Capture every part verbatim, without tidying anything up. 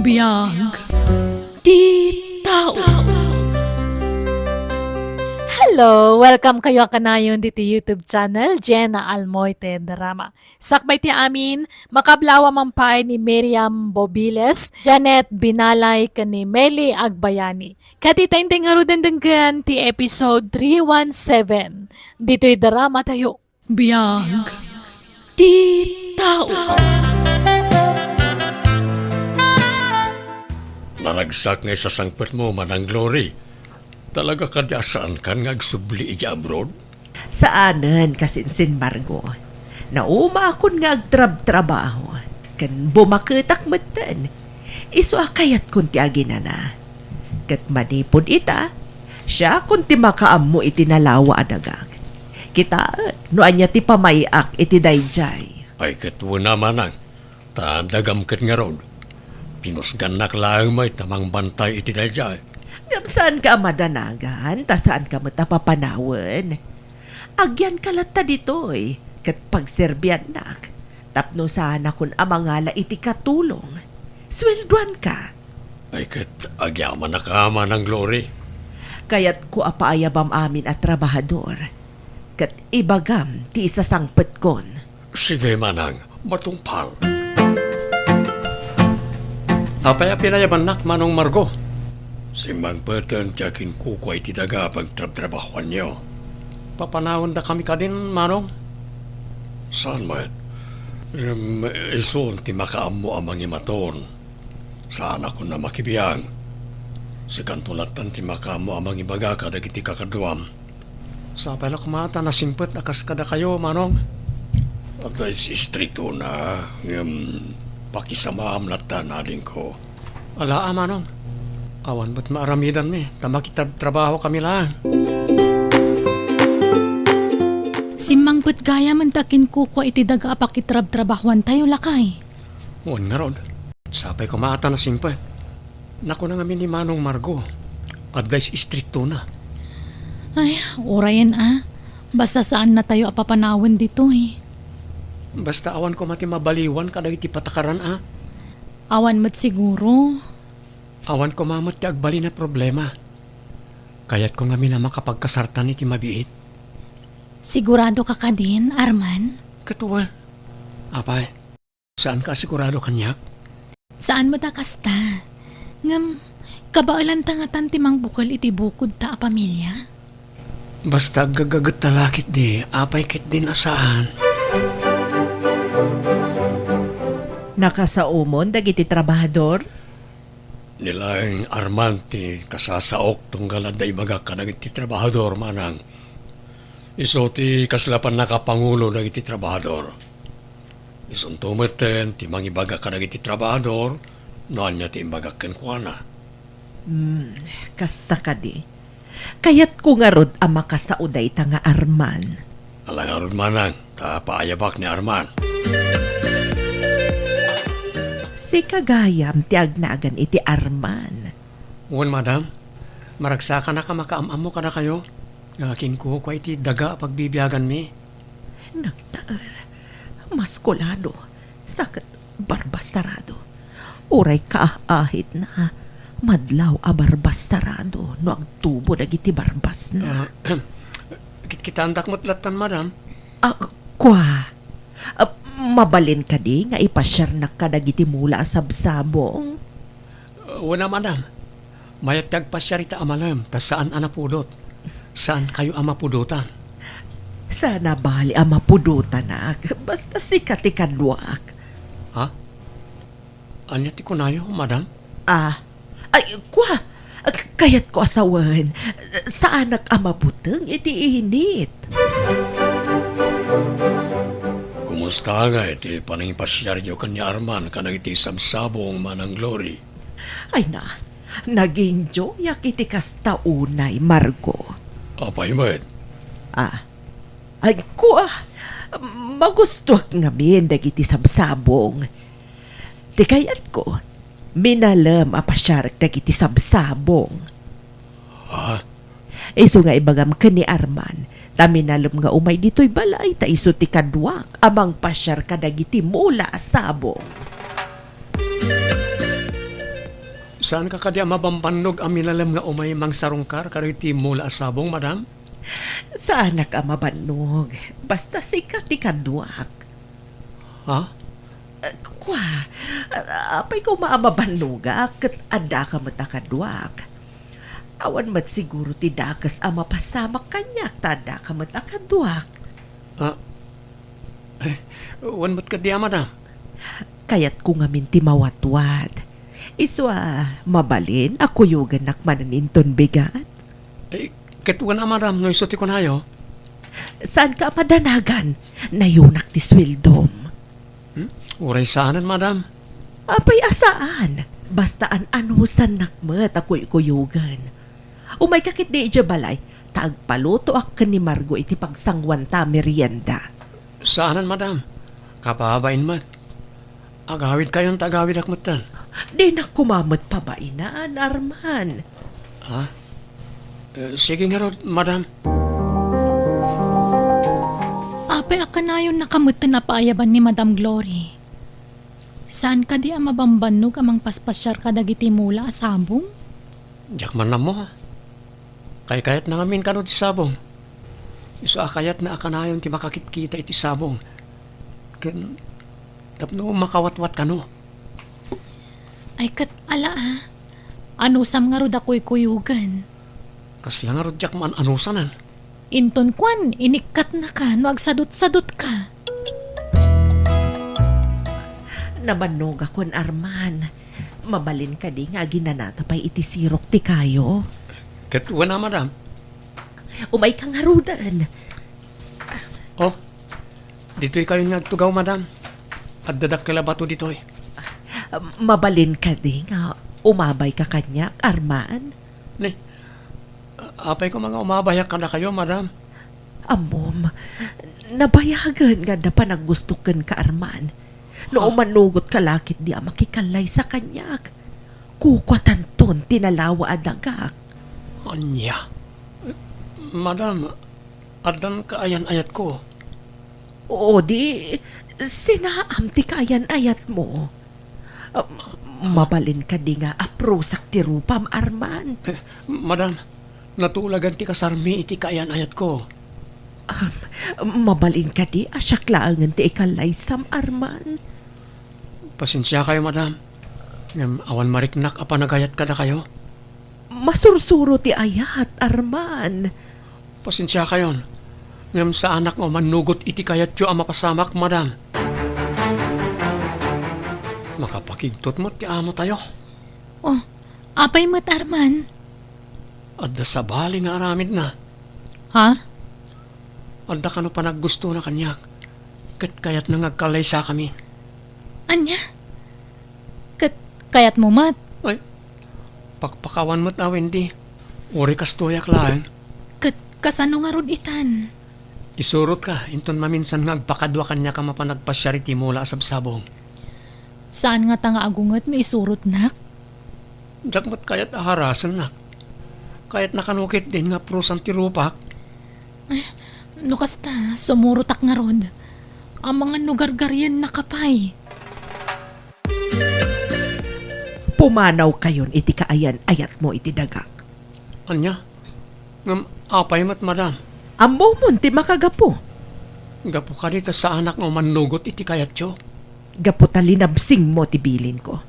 Biag ti tao. Hello! Welcome kayo a kanayon ditoy YouTube channel, Jenna Almoite Drama. Sakbay ti amin, makablawa man pay ni Miriam Bobiles, Janet Binalay, ken ni Meli Agbayani. Ket ita intay ngaruden denggen ti episode three one seven. Ditoy drama tayo. Biag ti tao. Naragsak nga isasangpetmo, Manang Glory. Talaga kadi a saankan nga agsubli idiay abroad? Saanen, Kasinsin Margo. Naumaakon nga agtrabtrabaho, ken bumaketak metten. Isu a kayatkon ti aginana. Ket manipud ita, siakon ti makaammo iti nalawa a dagak. Kitaem no ania ti pamay-ak iti daydiay. Ay, ket wen a, Manang, ta dagam ket ngarud. Pinusgannak laeng met a mangbantay iti daydiay. Ngem saanka a madanagan, ta saanka met a papanawen. Agyanka latta ditoy, ket pagserbiannak, tapno saanakon a mangala iti katulong. Sueldoanka. Ay, ket agyamanak a, Manang Glory. Kayatko a paayabam amin a trabahador, ket ibagam ti isasangpetkon. Sige, Manang, matungpal. Apay a pinayabannak, Manong Margo? Simmangpeten ti akinkukua iti daga a pagtrabtrabahuanyo. Papanawendakami kadin, Manong? Saan met? Em, isun ti makaammo a mangimaton. Saanakon a makibiang. Sikanto lattan ti makaammo a mangibaga kadagiti kakaduam. Sapay la koma ta nasingpet a kas kadakayo, Manong. Adda is-, istriktona, ngem pakisamaam lattan, adingko. Ala a, Manong. Awan met maaramidanmi, ta makitrabtrabahokami laeng. Simmangpet gayam ta akinkukua iti daga a pakitrabtrabahuantayo, lakay. Wen ngarud, sapay koma ta nasingpet. Nakuna ngamin ni Manong Margo, adda is-, istriktona. Ay, urayen a. Basta saannatayo a papanawen ditoy. Basta awan koma ti mabaliwan kadagiti patakaran a. Awan met siguro. Awan koma met ti agbalin a problema. Kayatko ngamin a makapagkasartan iti mabiit. Siguradoka kadin, Arman? Ket wen. Apay, saanka a sigurado kaniak? Saan met a kasta. Ngem, kabaelanta ngatan ti mangbukel iti bukodta a pamilia? Basta aggaggagetta la ketdi, apay ketdin a saan. Nakasaomon dagiti trabahador? Ni laeng Arman ti kasasaok tunggal adda ibagak kadagiti trabahador, Manang. Isu ti kasla pannakapangulo dagiti trabahador. Isunto metten ti mangibaga kadagiti trabahador no ania ti imbagak kenkuana. Hmm, kasta kadi. Kayatko ngarud a makasao dayta nga Arman. Ala ngarud, Manang, ta paayabak ni Arman. Sika gayam ti agnagan iti Arman. Wen, madam. Maragsakanak a makaam-ammo kadakayo nga akinkukua iti daga a pagbibiaganmi. Nagtaer, maskulado, sa ket barbasarado. Uray kaah-ahitna, madlaw a barbasarado no agtubo dagiti barbasna. Ah, kitkitaendak met lattan, madam. Ah, kua. Ah, mabalin kadi nga ipasiarnak kadagiti mula a sabsabong? Wen a, madam. Mayat ti agpasiar ita a malem, ta saan a napudot. Saankayo a mapudotan. Saan a bali a mapudotanak, basta sika ti kaduak. Ha? Ania ti kunayo, madam? Ah, ay, kua! Kayatko a sawen, saanak a mabuteng iti init. Kumusta ngay ti panangipasiaryo ken ni Arman kadagiti sabsabong, Manang Glory? Ay na, nag-enjoyak iti kasta unay, Margo. Apay met? Ah, ay, kua, magustuak ngamin dagiti sabsabong. Ti kayatko, minalem a pasiarek dagiti sabsabong. Ha? Isu nga ibagam ken ni Arman, ta minalem nga umay ditoy balay, ta isu ti kaduak a mangpasiar kadagiti mula a sabong. Saanka kadi a mabambannog a minalem nga umay mangsarungkar kadagiti mula a sabong, madam? Saanak a mabannog. Basta sika ti kaduak. Ha? Eh, kua, a-, apay koma a mabannogak ket addaka met a kaduak? Awan met siguro ti dakes a mapasamak kaniak ta addaka met a kaduak. Ah, eh, wen met kadi a, madam? Kayatko ngamin ti mawatwat. Isu a, mabalin a kuyogannak manen inton bigat? Eh, ket wen a, madam, no isu ti kunayo? Saanka a madanagan? Nayunak ti sueldom. Hmm? Uray saanen, madam. Apay a saan? Basta an-anusannak met a kuykuyogen. Umayka ketdi idiay balay, ta agpalutoak ken ni Margo iti pagsanguanta a merienda. Saanen, madam. Kababain met. Agawidkayon ta agawidak metten. Dinak koma met pabainan, Arman. Ha? Eh, sige ngarud, madam. Apay a kanayonnaka metten a paayaban ni Madam Glory? Saan kadi a mabambannog a mangpaspasiar kadagiti mula a sabong? Diak man ammo. Kaykayatna ngamin kano ti sabong. Isu a kayatna a kanayon ti makakitkita iti sabong. Ken tapno makawatwat kano. Ay, ket ala a. Anusam ngarud a kuykuyogen. Kasla ngarud diak maan-anusanen. Inton kuan, inikkatnaka no agsadutsadutka. Nabannogakon, Arman. Mabalin kadi nga aginanata pay iti sirok ti kayo? Ket wen a, madam. Umayka ngaruden. Oh, ditoykayon nga agtugaw, madam. Adda dakkel a bato ditoy. Mabalin kadi nga umabayka kaniak, Arman? Ni, apay koma nga umabayak kadakayo, madam? Ammom, nabayagen nga adda panaggustok kenka, Arman. No, ah, umanugotka la ketdi a makikallaysa kaniak, kukuatanton ti nalawa a dagak. Ania? Madam, addan kaayan-ayatko. Oo, di, sinaam ti kaayan-ayatmo. Ah, mabalin kadi nga aprusak ti rupam, Arman? Eh, madam, natulagan ti kasarmi iti kaayan-ayatko. Ah, mabalin kadi a siak laengen ti ikallaysam, Arman? Pasensiakayo, madam. Ngem awan mariknak a panagayat kadakayo. Masursuro ti ayat, Arman. Pasensiakayon, ngem saanak nga umannugot iti kayatyo a mapasamak, madam. Makapakigtot met ti amotayo. Oh, apay met, Arman? Adda sabali nga aramidna. Ha? Adda kano panaggustona kaniak, ket kayatna nga agkallaysakami. Ania? Ket kayatmo met? Ay, pakpakawan met a, Wendy. Uray kastoyak laeng. Ket kasano ngarud itan? Isurotka, inton maminsan nga agpakadua kaniak a mapan agpasiar iti mula a sabsabong. Saan ngata nga agunget no isurotnak? Diak met kayat a harasennak. Kayatna kano ketdin nga aprusan ti rupak. Ay, no kasta, sumurotak ngarud. Amangan no gargariennaka pay. Pumanawkayon iti kaayan-ayatmo iti dagak. Ania? Ngem apay met, madam? Ammomon ti makagapu. Gapu kadi ta saanak nga umannugot iti kayatyo? Gapu ta linabsingmo ti bilinko.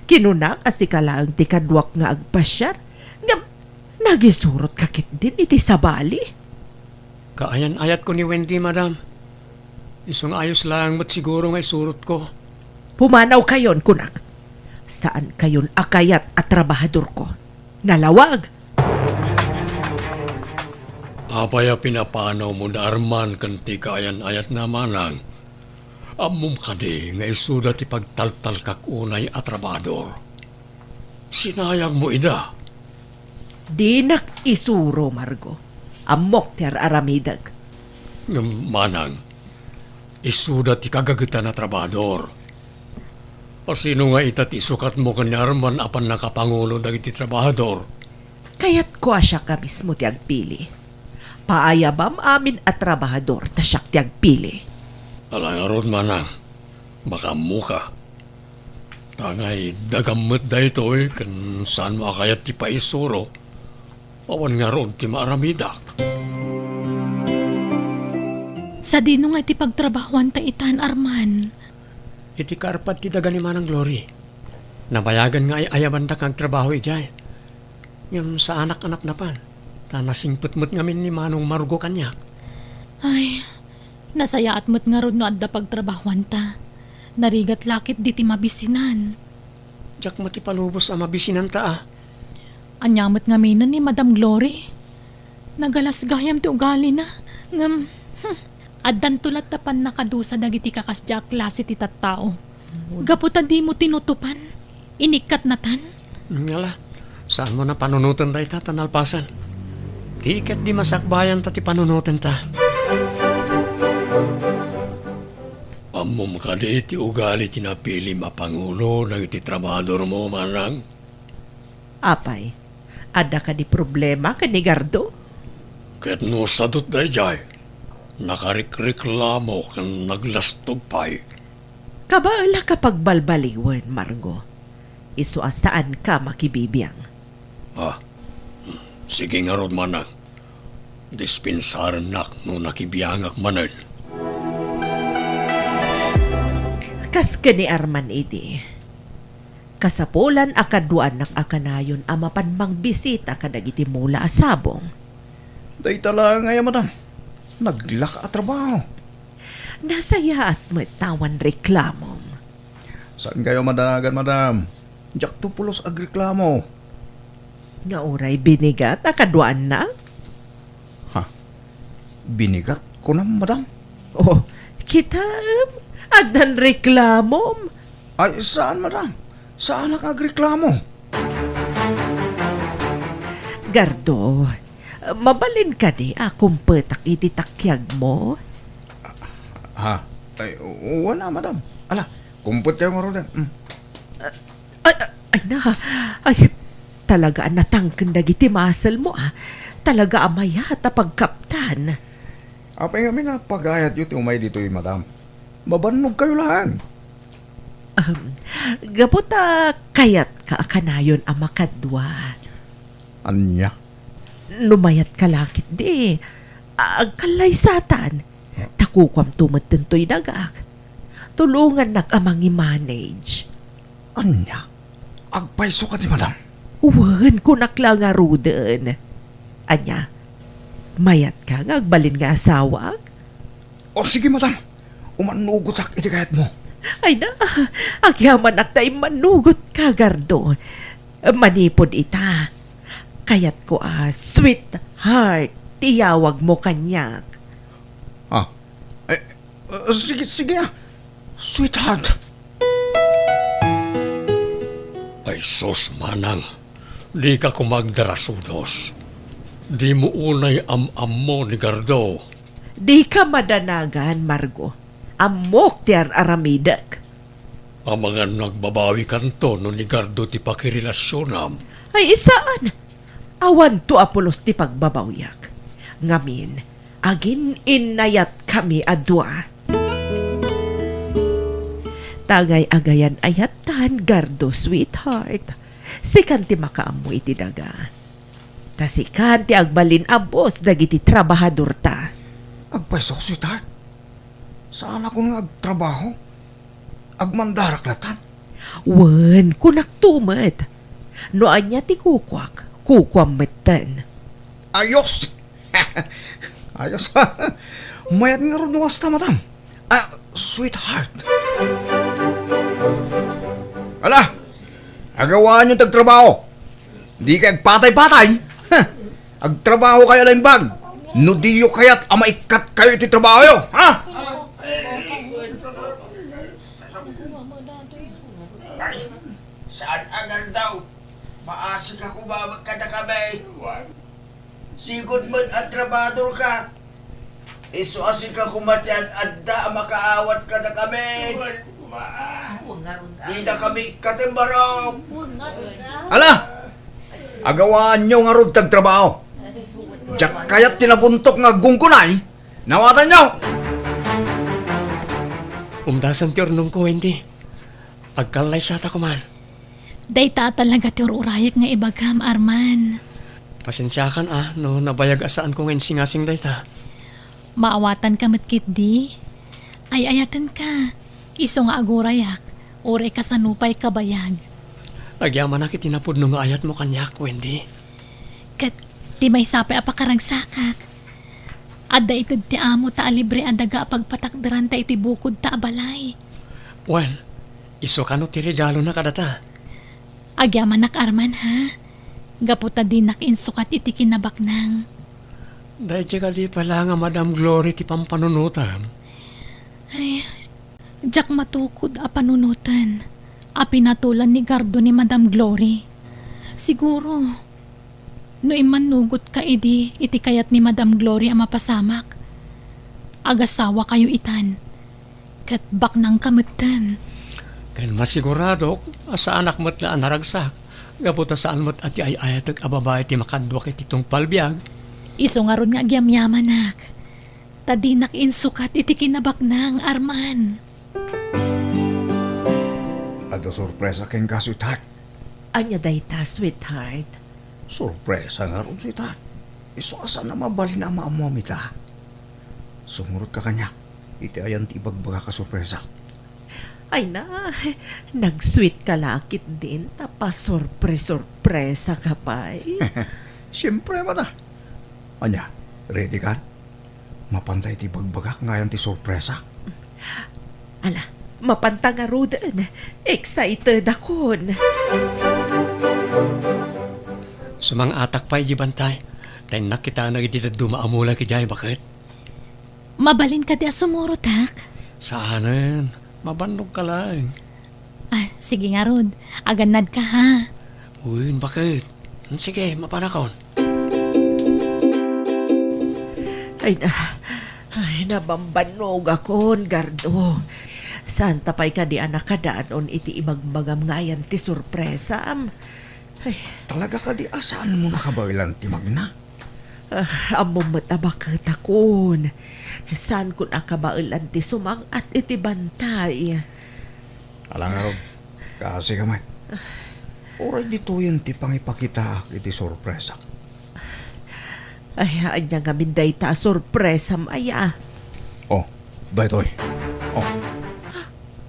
Kinunak a sika laeng ti kaduak nga agpasiar, ngem nagisurotka ketdin iti sabali. Kaayan-ayatko ni Wendy, madam. Isu nga ayos laeng met siguro nga isurotko. Pumanawkayon, kunak. Saankayon a kayat a trabahadorko. Nalawag! Apay a pinapanawmo da Arman ken ti kaayan-ayatna, manang? Ammom kadi nga isuda ti pagtaltalkak unay a trabahador? Sinayangmo ida. Dinak isuro, Margo. Ammok ti ar-aramidek. Ngem, manang, isuda ti kagagetan a trabahador. Asino nga ita ti isukatmo ken ni Arman a pannakapangulo dagiti trabahador? Kayatko a siak a mismo ti agpili. Paayabam amin a trabahador ta siak ti agpili. Ala ngarud, manang, makaammoka. Tangay dagam met daytoy ken saanmo a kayat ti paisuro. Awan ngarud ti maaramidak. Sadino nga iti pagtrabahuanta itan, Arman? Iti kaarpad ti daga ni Manang Glory. Nabayagan nga ay-ayabandak nga agtrabaho idiay. Ngem saanak a napnapan, ta nasingpet met ngamin ni Manong Margo kaniak. Ay, nasayaat met ngarud no adda pagtrabahuanta. Narigat la ketdi ti mabisinan. Diak met ipalubos a mabisinanta a. Ania met ngaminen ni Madam Glory? Nagalas gayam ti ugalina. Ngem, hmm, addanto latta pannakadusa dagiti kakasdia a klase ti tattao. Gapu ta dimo tinutopan, inikkatnatan. Ngala, saanmo a panunoten dayta ta nalpasen. Ti ketdi masakbayanta ti panunotenta. Ammom kadi ti ugali ti napilim a pangulo dagiti trabahadormo, Manang? Apay, adda kadi problema ken ni Gardo? Ket no sadut daydiay, nakarikreklamo ken naglastog pay. Kabaelak a pagbalbaliwen, Margo. Isu a saanka makibibiang. Ah, sige ngarud, Manang. Dispensarennak no nakibiangak manen. Kas ken ni Arman idi, kasapulan a kaduaannak a kanayon a mapan mangbisita kadagiti mula a sabong. Dayta laeng aya, madam. Naglaka a trabaho. Nasayaat met ta awan reklamom. Saankayo madanagan, madam? Diakto pulos agreklamo. Nga uray binigat a kaduaanna? Ha? Binigat, kunam, madam? Oh, kitaem, addan reklamom. Ay, saan, madam. Saanak agreklamo. Gardo, mabalin kadi a kumpetak iti takiagmo? Ha? Ay, wen a, madam. Ala, kumpetkayo ngaruden. Mm. Ay, ay, ay na. Ay, talaga a natangken dagiti muscle mo, ah. Talaga a mayat a pagkaptan. Apay ngamin a pagayatyo ti umay ditoy, madam? Mabannogkayo laeng. Ahem, gapu ta kayatka a kanayon a makadua. Ania? No mayatka la ketdi, agkallaysatan. Ta kukuamto metten toy dagak. Tulongannak a mangi-manage. Ania? Agpayso kadi, madam? Wen, kunak la ngaruden. Ania? Mayatka nga agbalin nga asawak? O, sige, madam. Umannugotak iti kayatmo. Ay na, agyamanak ta immanugotka, Gardo. Manipud ita, kayatko a sweetheart ti iyawagmo kaniak. Ah, eh, eh, sige, sige, ah. Sweetheart. Ay sus, Manang, dika koma agdarasudos. Dimo unay am-ammo ni Gardo. Dika madanagan, Margo. Ammok ti ar-aramidek. Amangan no agbabawikanto no ni Gardo ti pakirelasionam. Ay, saan? Awanto a pulos ti pagbabawiak. Ngamin, agin-innayatkami a dua. Tangay agayan-ayattan, Gardo, sweetheart. Sikan ti makaammo iti daga. Ta sikan ti agbalin a boss dagiti trabahadorta. Agpayso, sweetheart. Saanakon nga agtrabaho? Agmandarak latan? Wen, kunakto met. No ania ti kukuak, kukuam metten. Ayos! Ayos. Mayat ngarud no kasta, madam. Ah, sweetheart. Ala, agawaanyo ti agtrabaho. Dikay agpatay-patay. Huh. Agtrabahokayo a naimbag. No diyo kayat a maikkat kayo iti trabahoyo, ha? Ay, saan a Gardo? Maasika koma met kadakami. Sigud met a trabahadorka. Isu a sika koma ti ad-adda a makaawat kadakami. Didakami ikkaten barok. Ala! Agawaanyo ngarud ti agtrabaho. Diak kayat ti nabuntok nga aggunggunay. Nawatanyo! Umdasan ti urnongko, Wendy. Agkallaysata koman. Dayta a talaga ti ur-urayek nga ibagam, Arman. Pasensiakan a no nabayag a saanko nga insingasing dayta. Maawatanka met ketdi. Ay-ayatenka. Isu nga agurayak, uray kasano pay kabayag. Agyamanak iti napudno nga ayatmo kaniak, Wendy. Ket ti maysa pay a pakaragsakak, adda ited ti amo ta a libre a daga a pagpatakderanta iti bukodta a balay. Wen, isu kano ti regalona kadata? Agyamanak, Arman, ha? Gapu ta dinak insukat iti kinabaknang. Daydi kadi pay la nga Madam Glory ti pampanunotem? Ay, diak matukod a panunoten a pinatolan ni Gardo ni Madam Glory. Siguro, no immannugotka idi iti kayat ni Madam Glory a mapasamak, agasawakayo itan, ket baknangka metten. Ken masiguradok a saanak met la a naragsak, gapu ta saan met a ti ay-ayatek a babai ti makaduak iti tungpal biag. Isu ngarud nga agyamyamanak, ta dinak insukat iti kinabaknang, Arman. Adda sorpresa kenka, sweetheart. Ania dayta, sweetheart? Sorpresa ngarud, sweetheart. Isu a saan a mabalin a maammuam ita. Sumurotka kaniak iti ayan ti ibagbagak a sorpresa. Ay na, nag-sweet ka la ketdin, ta pasorpre-sorpresa ka pay. Siempre, mata. Ania, ready ka? Mapanta iti bagbagak nga ayan ti sorpresa. Ala, mapanta ngaruden. Excited akon. Sumang-atak pay di bantay. Ta innak kitaen dagiti dadduma a mulak idiay, baket. Mabalin kadi a sumurotak? Saanen. Mabannogka laeng. Ah, sige ngarud. Agannadka, ha? Uy, baket. Sige, mapanakon. Ay na, ay, nabambannog akon, Gardo. Saanta pay kadi a nakadanon iti ibagbagam nga ayan ti sorpresam? Ay. Talaga kadi a saanmo nakabaelan ti magna? Ah, ammom met a baket akon. Saankon a kabaelan ti sumang-at iti bantay. Ala ngarud, kaasi ka met. Uray ditoyen ti pangipakitaak iti sorpresak. Ay, ania ngamin dayta a sorpresam aya? Oh, daytoy. Oh.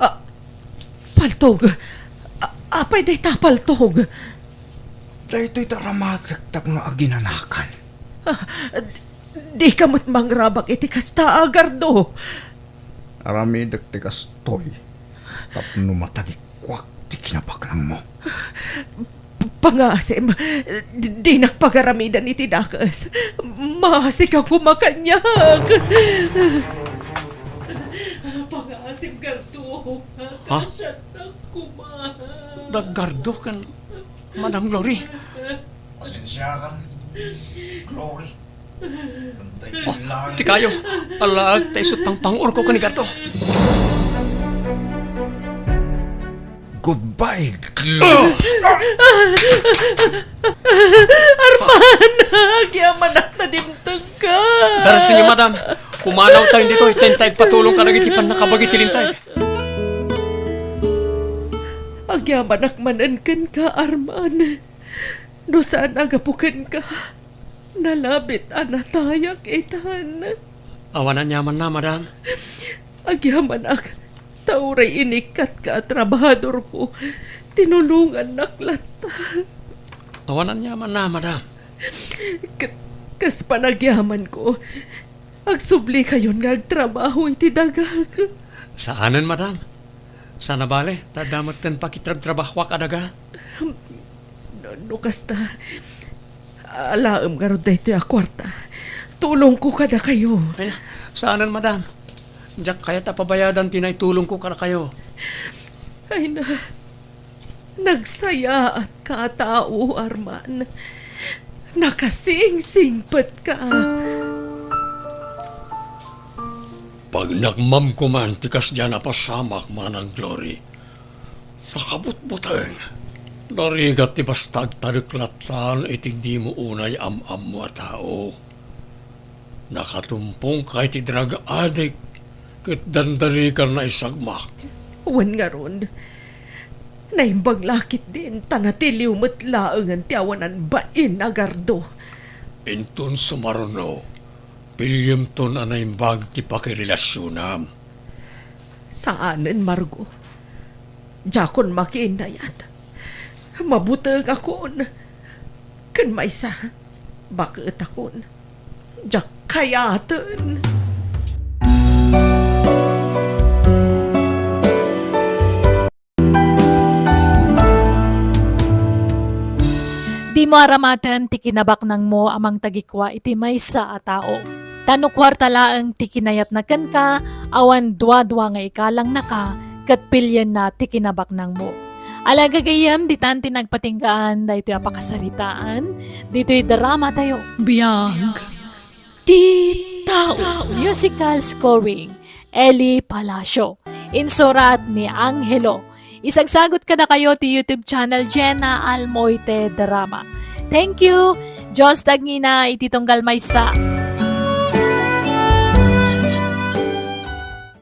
Ah, paltog. A-, apay dayta a paltog? Daytoy ti aramatek tapno aginanakan. Ah, di, dika met mangrabak iti kasta, Gardo. Aramidek ti kastoy tapno matagikuak ti kinabaknangmo. P-, pangngaasim, di-, dinak pagaramidan iti dakes. Maasika koma kaniak. Pangngaasim, Gardo. Ha? Kaasianak koma. Da Gardo ken Madam Glory. Pasensiakan, Glory. Ti kayo, alaag ta isut' pangpang-urko ken ni Gardo. Goodbye, Glory. Arman, agyamanak ta dimtengka. Darasengyo, madam. Pumanawtayon ditoy, ta inta agpatulong kadagiti pannakabagi ti lintay. Agyamanak manen kenka, Arman. No saan a gapu kenka, nalabit a natayak itan. Awan aniamanna, madam. Agyamanak, ta uray inikkatka a trabahadorko, tinulongannak latta. Awan aniamanna, madam. K-, kas panagyamanko, agsublikayon nga agtrabaho iti dagak. Saanen, madam. Saan a bale, ta adda metten pakitrabtrabahoak a daga. No, no kasta, alaem ngarud daytoy a kuarta. Tulongko kadakayo. Ay na, saanen, madam. Diak kayat a pabayadan ti naitulongko kadakayo. Ay na, nagsayaatka a tao, Arman. Nakasingsingpetka. Pagnakmam koman ti kasdiay a napasamak, Manang Glory. Nakabutbuteng. Narigat ti basta agtalek lattan iti dimo unay am-ammo a tao. Nakatumpongka iti drug addict ket dandanikan naisagmak. Wen ngarud, Naimbag la ketdin ta natiliw met laengen ti awanan bain a gardo. Inton sumaruno, pillemton a naimbag ti pakirelasionam. Saanen, Margo. Diakon makiinnayat. Mabutengakon. Ken maysa, baketakon. Diak kayaten. Dimo aramaten ti kinabaknangmo a mangtagikua iti maysa a tao. Ta no kuarta laeng ti kinayatna kenka, awan duadua nga ikalangnaka ket pilyenna ti kinabaknangmo. Ala, gagayyem, ditan ti nagpatinggaan daytoy a pakasaritaan, ditoy dramatayo. Biag ti tao. Musical scoring, Eli Palacio. Insurat ni Angelo. Isagsagut kadakayo ti YouTube channel Jenna Almoite Drama. Thank you! Dios ti agngina iti tunggal maysa.